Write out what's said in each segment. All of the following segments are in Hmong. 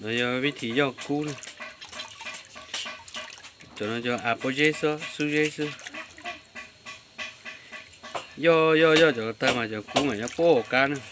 No yog vib thim yoj kub na. Cov no cov av pob zeb xwb, xub zeb xwb. Yoj yoj yoj cov tag mas cov kub mas nyob puag hauv qab na.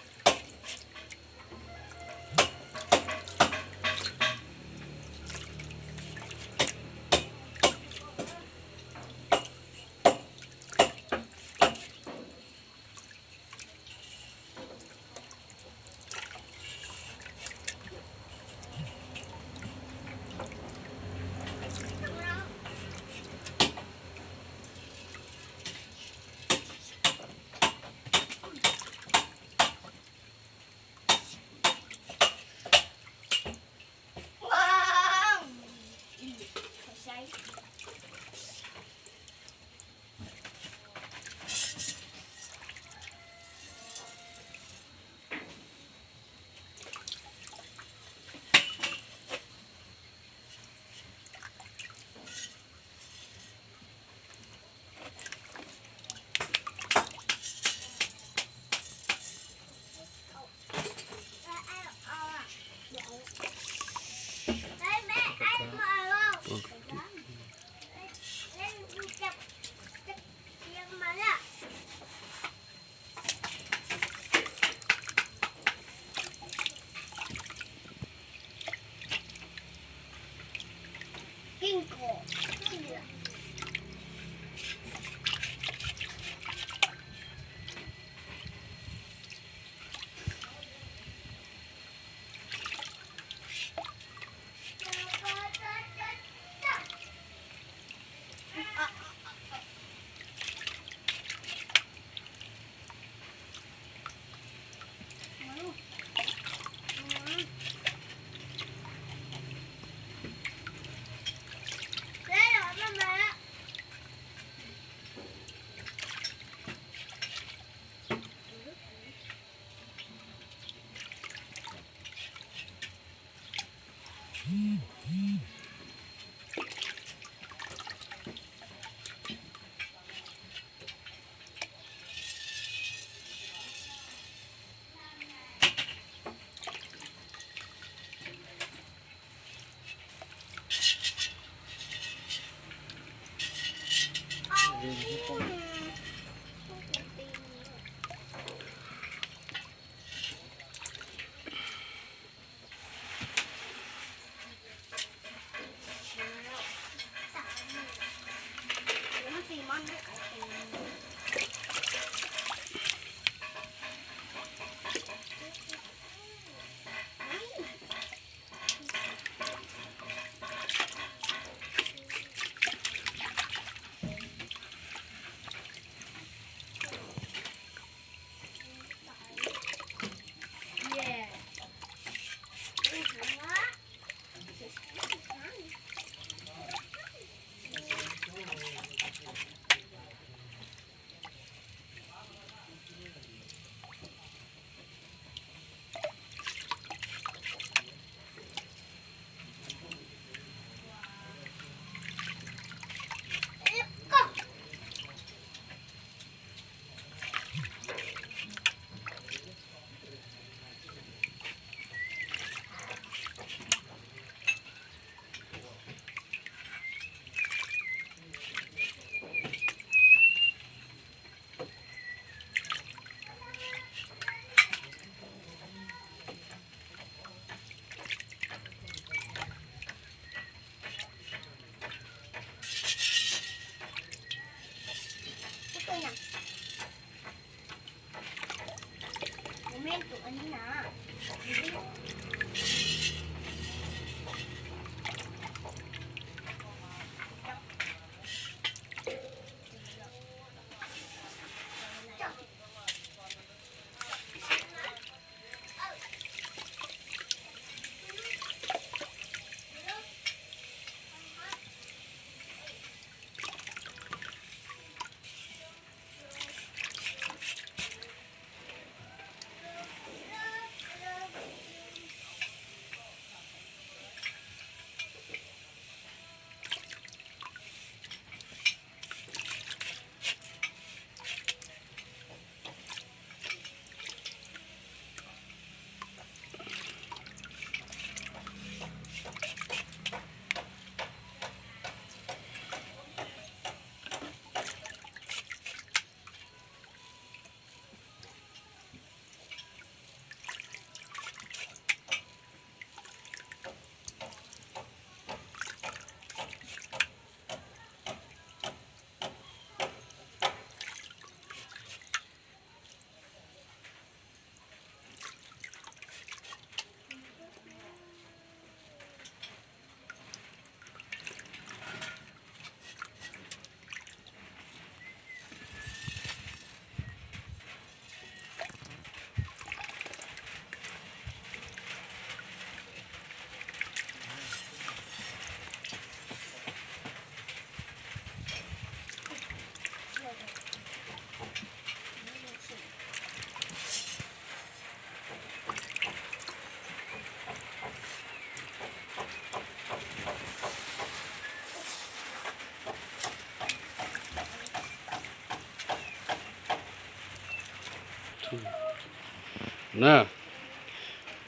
Na,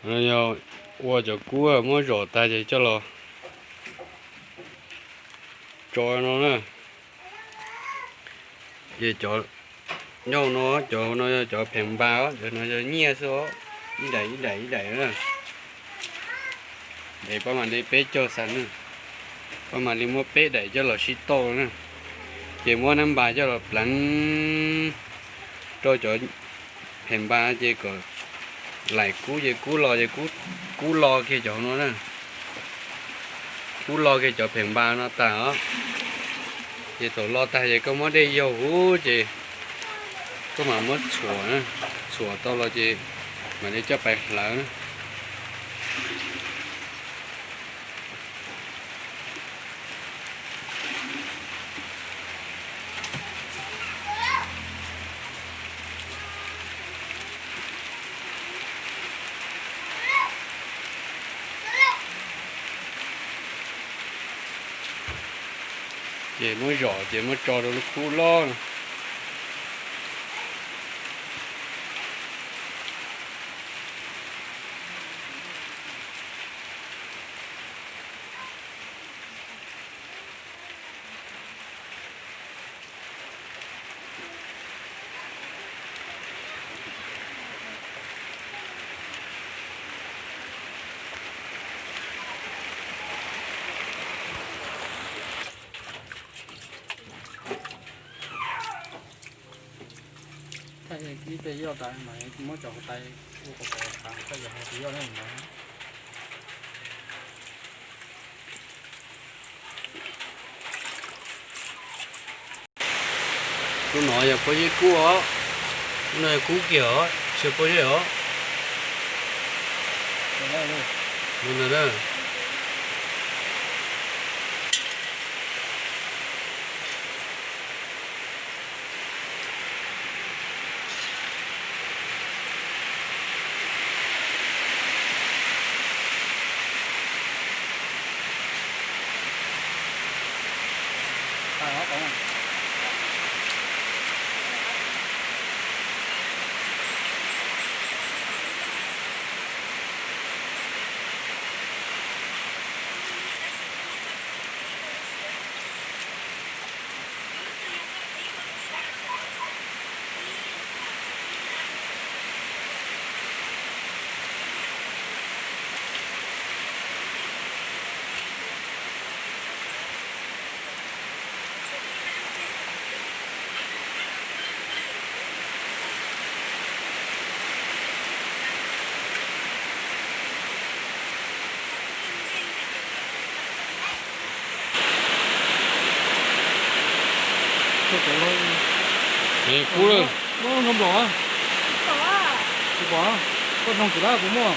no yog ua cov kub muab zom tag ces coj los tso no na. Ces cov ncauj no, cov no yog cov pheem npas os, cov no yog nyiaj xwb os, ib daim ib daim ib daim na. Es pab mam li peb caug xas na, pab mam li muab peb daim coj los sib tauj na. Ces muab nab npas coj los pleev rau cov pheem npas ces kom laim kub ces kub los ces kub lo kiag cov no na. Kub lo kiag cov pheem npas no tas os. Ces thaum lo tag ces koj muab dej yaug huv ces koj mam muab txhuam, txhuam tau los ces mam li coj pais hlawv na. Ces muab zom ces muab tso rau lub kub loj no. Thaij ib pliag yoj tas mas muab cov huv tais ua kom pom tas thaij yog huv tais yoj na no. Lub no yog pob zeb kub os. Lub no yog kub kiag os, tsis yog pob zeb os. Lub no na. Kub lawm. Muab nroo nplaum. Tsis pom, koj nroo tsis lawm kuv muaj.